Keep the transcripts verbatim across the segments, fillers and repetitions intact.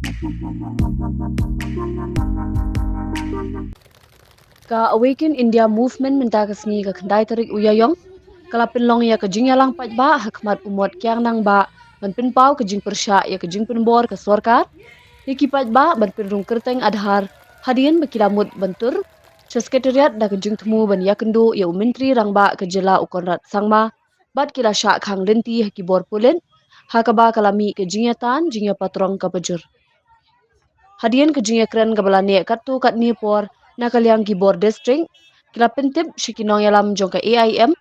Ka Awaken India Movement mynta ka sngi ka khyndai tarik u Ïaïong ka la pynlong ïa ka jingïalang paidbah ha khmat u Mot Kiang Nangbah ban pynpaw ka jingpyrshah ïa ka jingpynbor ka sorkar ïa ki paidbah ban pynrung kyrteng Aadhaar hadien ba ki la mut ban tur sha Secretariat da ka jingthmu ban ïakynduh ïa u Myntri Rangbah ka jylla u Conrad Sangma bad ki la shah khang lynti ha ki bor pulit ha kaba ka la mih ka jingïatan jingïapatrong kaba jur. Hadien ka jingïakren kaba la neh katto katne por na ka liang ki bor district, ki la pyntip sha ki nongïalam jong ka A I M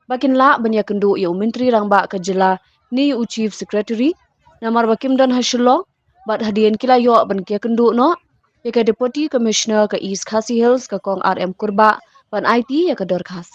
ba kin lah ban ïakynduh ïa u Myntri Rangbah ka jylla ne ïa u Chief Secretary namar ba kim don ha Shillong, bad hadien ki la ïoh ban ïakynduh noh ïa ka Deputy Commissioner ka East Khasi Hills ka Kong R M Kurbah ban aiti ïa ka dorkhas.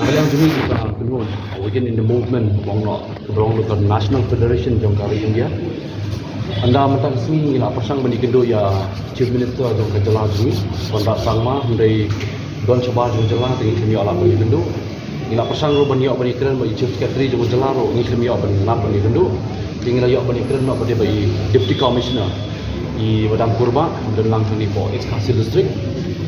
Ka liang jong ngi ka kynhun Awaken India Movement, kaba long noh, kaba long noh ka National Federation jong ka ri India. Ynda mynta ka sngi ngi la pyrshang ban ïakynduh ïa Chief Minister jong ka jylla jong ngi, Conrad Sangma, hynrei don shabar jong ka jylla te ngi khlem ïoh lad ban ïakynduh. Ngi la pyrshang ruh ban ïoh ban ïakren bad i Chief Secretary jong ka jylla ruh ngi khlem ïoh ban lad ban ïakynduh. Te ngi la ïoh ban ïakren noh pat bad i Deputy Commissioner, i Madam Kurbah, don lang hangne hapoh East Khasi District.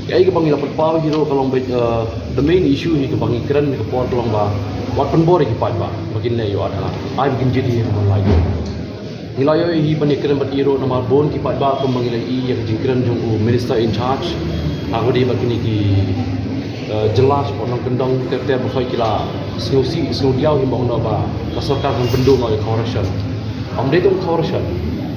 Kaei kaba ngi la pynpaw hi ruh ka long ba, eh, the main issue hi kaba ngi kren ha ka por ka long ba wat pynbor ïa ki paidbah ba kin leh ïa u Aadhaar. Ai ba kin jied hi ha ka online. Ngi la ïoh hi ban ïakren bad i ruh namar bun ki paidbah kumba ngi la ïohi ïa ka jingkren jong u Minister in charge. Ha kaba ïadei bad kine ki, eh, jylla shapoh nongkyndong ter ter baroh ki la sngewsih sngewdiaw hi ba ong noh ba ka sorkar kan pynduh noh ïa ka corruption. Ym dei tang corruption.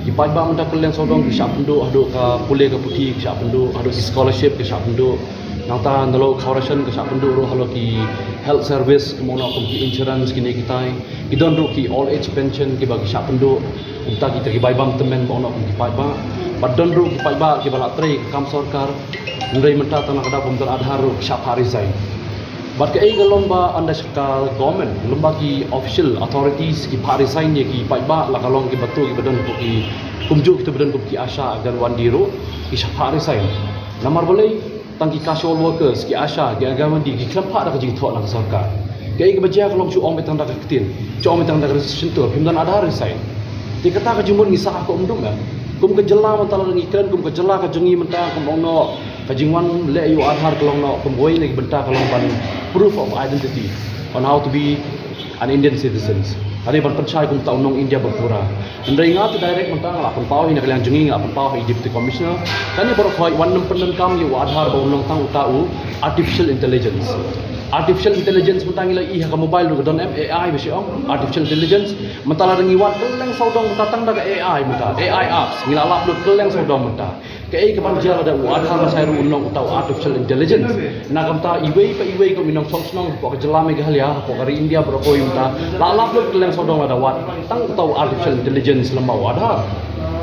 Ki paidbah mynta kylleng sawdong ki shah pynduh haduh ka pule ka puthi ki shah pynduh, haduh ki scholarship ki shah pynduh. Nangta nalor corruption ki shah pynduh ruh halor ki health service, kumno kum ki insurance kine kitai. Ki don ruh ki old age pension kiba ki shah pynduh. Kumta kita ki bai bam tymmen ba ono kum ki paidbah. Bad don ruh ki paidbah kiba la trei ka kam sorkar. Hynrei mynta tang na ka daw ba ym don Aadhaar ruh ki shah phah resign. Bad kaei ka long ba ynda sha ka government, lem bad ki official authorities ki phah resign ïa ki paidbah, la ka long kiba tu kiba don kum ki, kumjuh kita ba don kum ki ASHA, Anganwadi ruh ki shah phah resign. Namar balei? Tang ki casual workers, ki ASHA, ki Anganwadi, ki khlem phah da ka jingthoh na ka sorkar. Kaei kaba jia ka long shu ong beit tang da ka ktien, shu ong beit tang da ka registration tool, phim don Aadhaar resign. Te kata ka jingmut ngi sah ha ka umdum em. Kum ka jylla mynta lada ngi kren kum ka jylla ka jong ngi mynta kum ong noh ka jingwan leh ïa u Aadhaar ka long noh kum wei na ki bynta ka long ban proof of identity on how to be an Indian citizens. Kane ban pynshai kum uta u nong India ba pura. Hynrei nga te direct mynta nga la pynpaw hi na ka liang jong ngi, nga la pynpaw ha i Deputy Commissioner. Kane baroh khoit wan nym pyndonkam ïa u Aadhaar ba un long tang uta u artificial intelligence. Artificial intelligence mynta ngi la ïohi ha ka mobile ruh ka don em, A I ba shu ong. Artificial intelligence mynta lada ngi wad kylleng sawdong mynta tang da ka A I mynta, A I apps ngi la lap lut kylleng sawdong mynta. Kaei kaban jia lada u Aadhaar lashai ruh un long uta u artificial intelligence. Na ka bynta iwei pa iwei kum i nongshong shnong hapoh ka jylla Meghalaya, hapoh ka ri India baroh kawei mynta la lap lut kylleng sawdong lada wad tang uta u artificial intelligence lem bad u Aadhaar.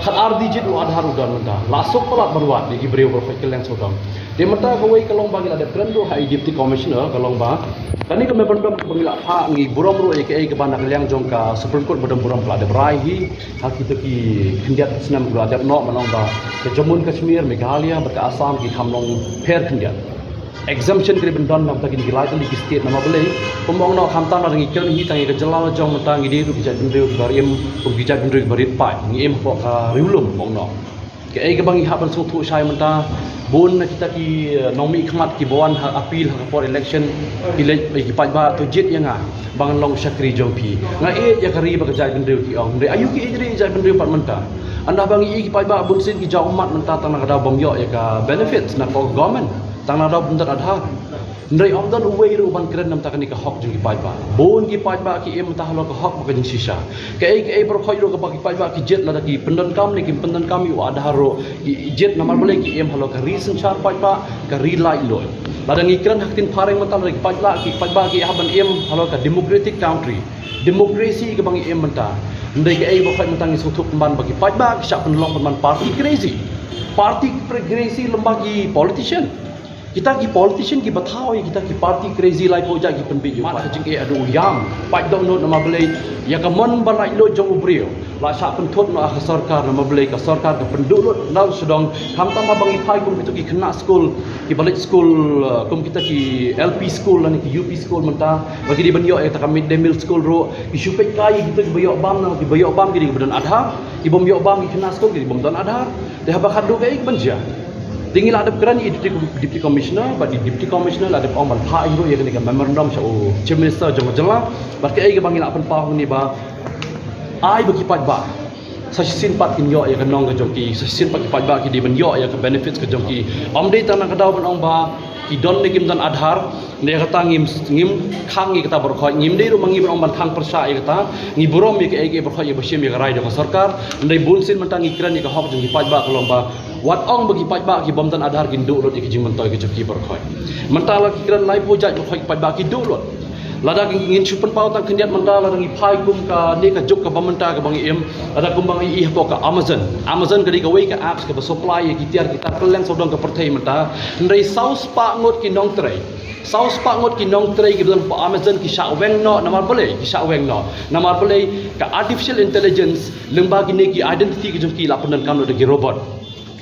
Khatar digit u Aadhaar u don mynta. La suk palat ban wad ïa ki briew baroh kylleng sawdong. Te mynta kawei ka long ba ngi la dep kren ruh ha i Deputy Commissioner ka long ba kane ka memorandum ba ngi la phah ngi burom ruh ïa kaei kaba na ka liang jong ka Supreme Court ba don burom ka la dep rai hi. Ha kita ki khyndiat snem kaba la dep noh, ba long ba ka Jammu and Kashmir, Meghalaya bad ka Assam ki kham long pher khyndiat. Exemption ka dei ban don na bynta kine ki lai tylli ki state namar balei? Kumba ong noh khamtam lada ngi kren hi tang ïa ka jylla la jong mynta ngi dei ruh ki jaitbynriew kiba rim kum ki jaitbynriew kiba rit paid, ngi im hapoh ka riewlum ba ong noh. Kaei kaba ngi hap ban sngewthuh shai mynta, bun na kita ki, eh, nongmihkhmat kiba wan ha appeal ha ka por election, ki leit, eh, ki paidbah, to jied ïa nga ba ngan long shakri jong phi. Nga ïeit ïa ka ri bad ka jaitbynriew, ki ong. Hynrei aïu ki ïeit ri ïeit jaitbynriew pat mynta? Ynda ba ngi ïohi ki paidbah bunsien ki jaw ummat mynta tang na ka daw bym ïoh ïa ka benefits na ka government, tang na ka daw bym don Aadhaar. Hynrei ym don uwei ruh ban kren namar kane ka hok jong ki paidbah. Bun ki paidbah ki im mynta halor ka hok bad ka jingshisha. Kaei kaei baroh khoit ruh kaba ki paidbah ki jied, lada ki pyndonkam ne kim pyndonkam ïa u Aadhaar ruh, ki jied namar balei? Ki im halor ka ri synshar paidbah, ka ri laitluid. Lada ngi kren ha ka ktien phareng mynta, lada ki paidbah, ki paidbah ki hap ban im halor ka democratic country. Democracy kaba ngi im mynta. Hynrei kaei baroh khoit mynta ngi sngewthuh pynban ba ki paidbah ki shah pynlong pynban party crazy. Party crazy lem bad ki politician. Kita ki politician kiba thaw ïa kita ki party crazy laiphew jait ki pynbeit ïa u paid. Ka jingeh haduh u ïam. Paid dohnud namar balei? Ïa ka mon ba laitluid jong u briew la shah pynthut noh ha ka sorkar namar balei? Ka sorkar ka pynduh lut na u sdang. Khamtam haba ngi phai kum kita ki khynnah skul kiba leit skul, eh, kum kita ki L P school lane ki U P school mynta, ba ki dei ban ïoh ïa kata ka mid day meal school ruh, ki shu peit kai ïa kita kiba ïoh bam, na kiba ïoh bam ki dei kiba don Aadhaar, ki bym ïoh bam, ki khynnah skul ki dei bym don Aadhaar. Te haba khadduh kaei ban jia? Te ngi la dep kren ïa i Deputy, Deputy Commissioner, bad i Deputy Commissioner la dep ong ban phah ruh ïa kane ka memorandum sha u Chief Minister jong ka jylla, bad kaei kaba ngi la pynpaw hangne ba ai ba ki paidbah sa shisien pat kin ïoh ïa ka nong ka jong ki, sa shisien pat ki paidbah ki dei ban ïoh ïa ka benefits ka jong ki. Ym dei tang na ka daw ban ong ba ki don ne kim don Aadhaar, ne kata ngim, ngim khang ïa kata baroh khoit, ngim dei ruh ma ngi ban ong ban khang pyrshah ïa kata, ngi burom ïa kaei kaei baroh khoit ïa ba shim ïa ka rai jong ka sorkar, hynrei bunsien mynta ngi kren ïa ka hok jong ki paidbah ka long ba wat ong ba ki paidbah ki bym don Aadhaar kin duh lut ïa ka jingmyntoi ka jong ki baroh khoit. Mynta la ki kren laiphew jait baroh khoit ki paidbah ki duh lut. Lada ngin shu pynpaw tang khyndiat mynta, lada ngi phai kum kane ka juk kaba mynta kaba ngi im, lada kumba ngi ïohi hapoh ka Amazon. Amazon ka dei kawei ka apps kaba supply ïa ki tiar ki tar kylleng sawdong ka pyrthei mynta. Hynrei saw spah ngut ki nongtrei, saw spah ngut ki nongtrei kiba don hapoh Amazon ki shah weng noh. Namar balei ki shah weng noh? Namar balei? Ka artificial intelligence, lyngba kine ki identity ki jong ki, la pyndonkam noh da ki robot.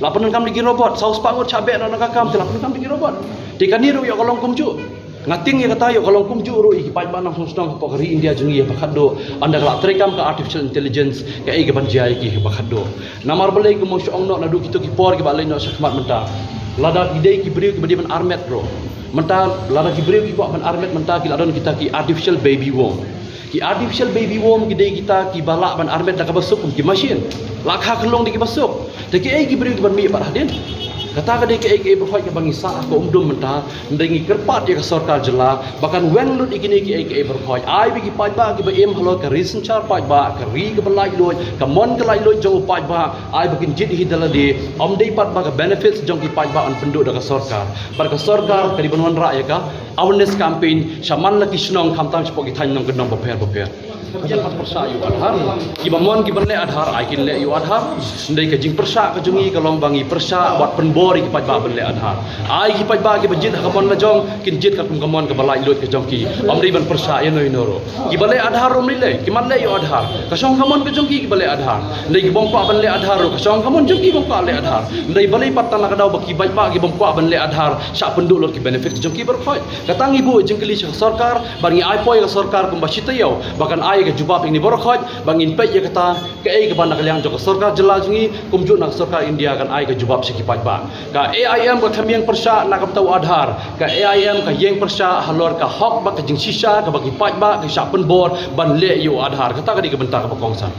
La pyndonkam da ki robot. Saw spah ngut shah beh noh na ka kam, te la pyndonkam da ki robot. Te kane ruh ïoh ka long kumjuh. Nga tieng ïa kata, ïoh ka long kumjuh ruh ïa ki paidbah nongshong shnong hapoh ka ri India jong ngi haba khadduh, ynda ka la treikam ka artificial intelligence, kaei kaban jia ïa ki haba khadduh? Namar balei? Kumba shu ong noh naduh kito ki por kiba leit noh shakhmat mynta, lada ki dei ki briew kiba dei ban armet ruh mynta, lada ki briew ki kwah ban armet mynta, ki la don kita ki artificial baby womb. Ki artificial baby womb ki dei kita kiba lah ban armet da kaba suk kum ki machine. La kha khyllung da kiba suk. Te kiei ki briew kiban mih bad hadien? Kata ka dei kaei kaei baroh khoit kaba ngi sah ha ka umdum mynta. Hynrei ngi kyrpad ïa ka sorkar jylla ba kan weng lut ïa kine kiei kiei baroh khoit. Ai ba ki paidbah kiba im halor ka ri synshar paidbah, ka ri kaba laitluid, ka mon ka laitluid jong u paidbah, ai ba kin jied hi da lade. Ym dei pat ba ka benefits jong ki paidbah yn pynduh da ka sorkar. Bad ka sorkar ka dei ban wanrah ïa ka awareness campaign sha man la ki shnong, khamtam shapoh ki thaiñ nongkyndong bapher bapher. Kiba pyrshah ïa u Aadhaar, kiba mon kiban leh Aadhaar, ai kin leh ïa u Aadhaar. Hynrei ka jingpyrshah ka jong ngi ka long ba ngi pyrshah bad pynbor ïa ki paidbah ban leh Aadhaar. Ai ki paidbah kiba jied ha ka mon la jong kin jied katkum ka mon kaba laitluid ka jong ki. Ym dei ban pyrshah ïano ïano ruh. Kiba leh Aadhaar ruh ym lei lei, ki mat leh ïa u Aadhaar. Ka shong ka mon ka jong ki kiba leh Aadhaar. Hynrei ki bym kwah ban leh Aadhaar ruh, ka shong ka mon jong ki bym kwah leh Aadhaar. Hynrei balei pat tang na ka daw ba ki paidbah ki bym kwah ban leh Aadhaar shah pynduh lut ki benefit ka jong ki baroh khoit? Kata ngi buh jingkylli sha ka sorkar, bad ngi ai poi ka sorkar kumba shi taïew ba kan ai ka jubab ïa kine baroh khoit, ba ngin peit ïa kata kaei kaba na ka liang jong ka sorkar jylla jong ngi kumjuh na ka sorkar India kan ai ka jubab sha ki paidbah. Ka A I M ka kham ïeng pyrshah na ka bynta u Aadhaar, ka A I M ka ïeng pyrshah halor ka hok bad ka jingshisha kaba ki paidbah ki shah pynbor ban leh ïa u Aadhaar. Kata ka dei ka bynta kaba kongsan.